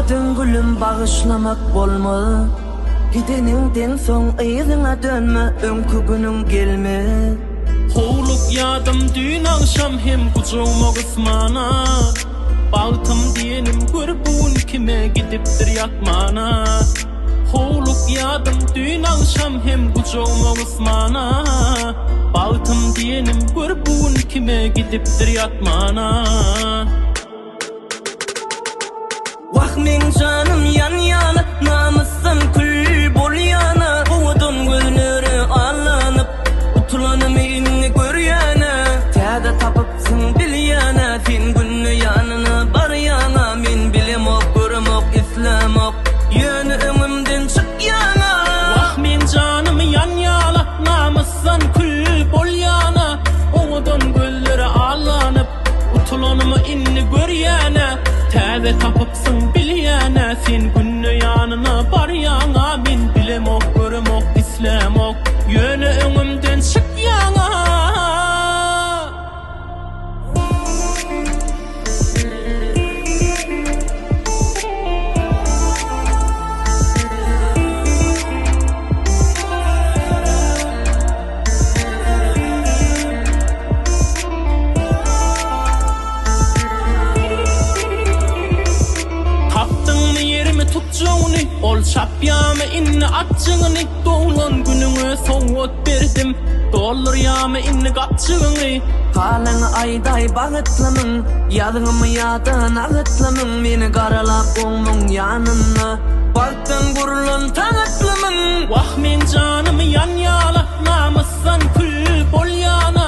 Owadan gülüm bagyşlamak bolmaz. Gideniňden soň yzyňa dönme, öňki günüň gelmez. Howlukýadym düýn agşam hem gujagyma gysmana. Bagtym diýenim gör bu gün kime gidipdir ýatmana. Howlukýadym düýn agşam hem gujagyma gysmana. Bagtym diýenim gör bu gün kime gidipdir ýatmana. Wah meň janym ýanýana, namysdan kül bolýana, Owadan gözlere allanyp, utulanymy indi görýänä. Täze tapypsyň bilýänä, sen günde ýanyna barýaňa, Men bilemok, göremok, islämok, ýöne öňümden çykýaňa. Wah meň janym ýanýana, namysdan kül bolýana, Owadan gözlere allanyp, Utulanymy indi görýän-ä, Täze tapypsyň bilýän-ä, Sen günde ýanyna barýaň-a, Men bilemok, göremok, islämok, Ýöne öňümden çykýaň-a. Tapdyňmy ýerimi tutjagyny, Ol çapýamy indi atjygyny, Doglan günüňe sowgat berdim, Doldurýamy indi gapjygyňy. Halyňy aýdaý bagtlymyň, Ýazgymy ýa-da nagytlymyň, Meni garalap oňmuň ýanynda, Bagtdan gurlan tagtlymyň. Wah meň janym ýanýala, Namysdan kül bolýana,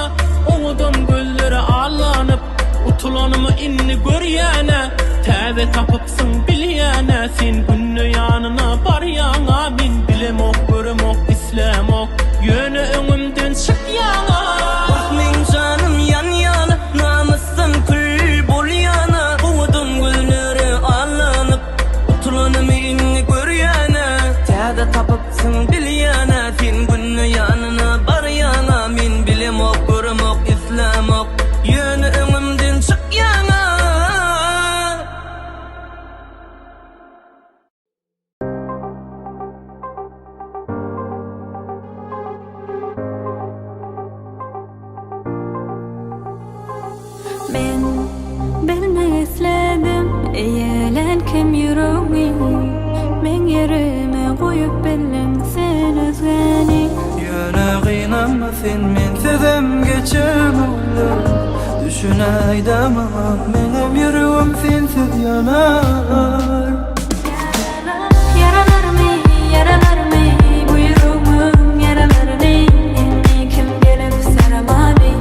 Owadan gözlere allanyp, Utulanymy indi görýän-ä, Täze tapypsyň bilýän-ä, Sen günde ýanyna barýaň-a, Men bilemok, göremok, islämok, Ýöne öňümden çykýaň-a. Wah meň janym ýanýana, Namysdan kül bolýana, Owadan gözlere allanyp, Utulanymy indi görýän-ä, Täze tapypsyň bilýän-ä, Sen günde ýanyna barýaň-a, Men bilemok, göremok, islämok, Ýöne öňümden çykýaň-a. Men bilmek isledim eýelän kim ýüregňi Meň ýerime goýup bildiň sen özgäni. Ýöne gynanma sen mensizem geçer bu günler Düşünäýdä maňa meňem ýüregim sensiz ýanar. Ýaralarymy, ýaralarymy, bu ýüregmiň ýaralaryny Indi kim gelip saramaly?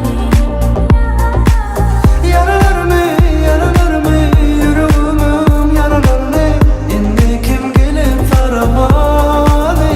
Ýaralarymy, ýaralarymy, ýüregimiň ýaralaryny Indi kim gelip saramaly?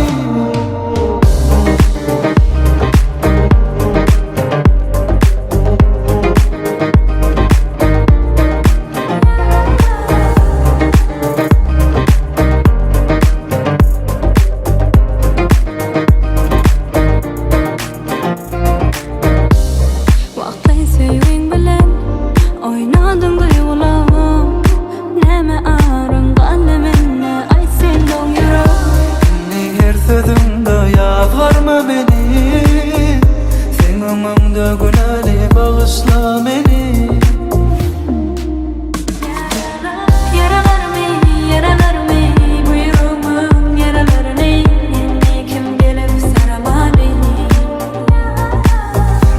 Wagtlaýyn söýgiň bilen oýnadyň duýgulam Näme aryň galdy mende aýt sen doň ýürek. Indi her sözüňde ýazgarma meni Seň öňüňde günäli bagyşla meni. Ýaralarymy, ýaralarymy, bu ýüregmiň ýaralaryny Indi kim gelip saramaly?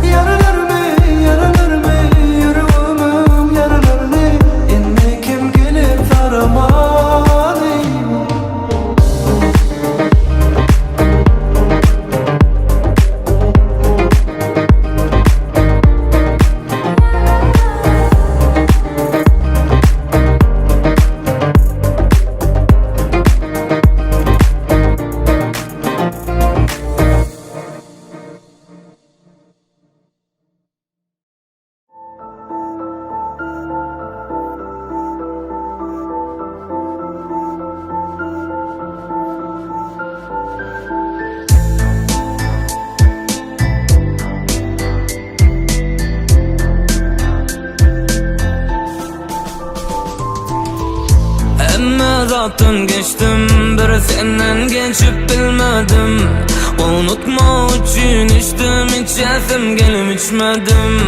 Ýaralarymy, ýaralarymy, ýüregimiň ýaralaryny Indi kim gelip saramaly? zatdan geçdim Bir senden geçip bilmedim Unutmak üçin içdim içesim gelip içmedim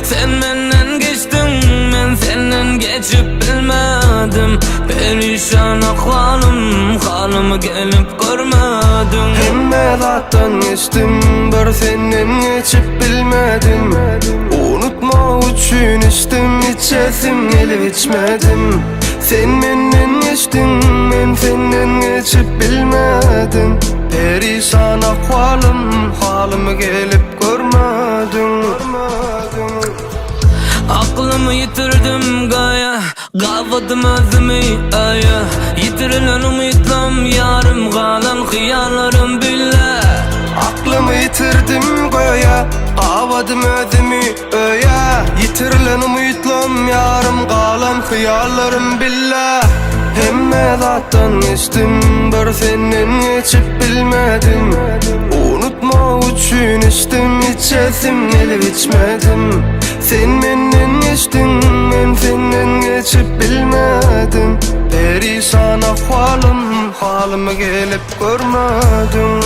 Sen menden geçdiň men senden geçip bilmedim Perişan ahwalym halymy gelip görmediň Hemme zatdan geçdim Bir senden geçip bilmedim Unutmak üçin içdim içesim gelip içmedim Sen menden geçdiň men senden geçip bilmedim Perişan ahwalym halymy gelip görmediň Aklymy ýitirdim gaýa Gabadym özümi öýe Ýitirilen umytlam ýarym galan hyýallarym bile Aklymy ýitirdim göýä Gabadym özümi öýe Ýitirilen umytlam ýarym galan hyýallarym bile Hemme zatdan geçdim Bir senden geçip bilmedim Unutmak üçin içdim içesim gelip içmedim Sen menden geçdiň men senden geçip bilmedim Perişan ahwalym halymy gelip görmediň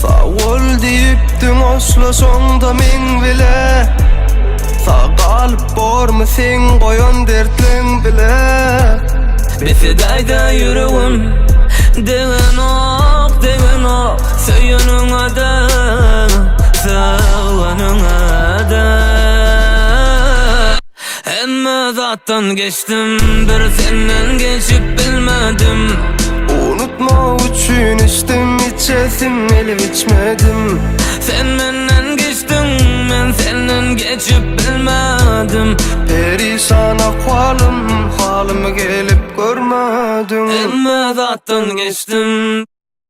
Sag bol diýipdiň hoşlaşaňda meň bile Sag galyp bormy seň goýan dertleň bile Bes edäýdä ýüregim Degenok, degenok Söýeniňe de, sögeniňe de Hemme zatdan geçdim Bir senden geçip bilmedim Unutmak üçin içdim içesim gelip içmedim Sen menden geçdiň men senden geçip bilmedim Perişan ahwalym halymy gelip görmediň Hemme zatdan geçdim.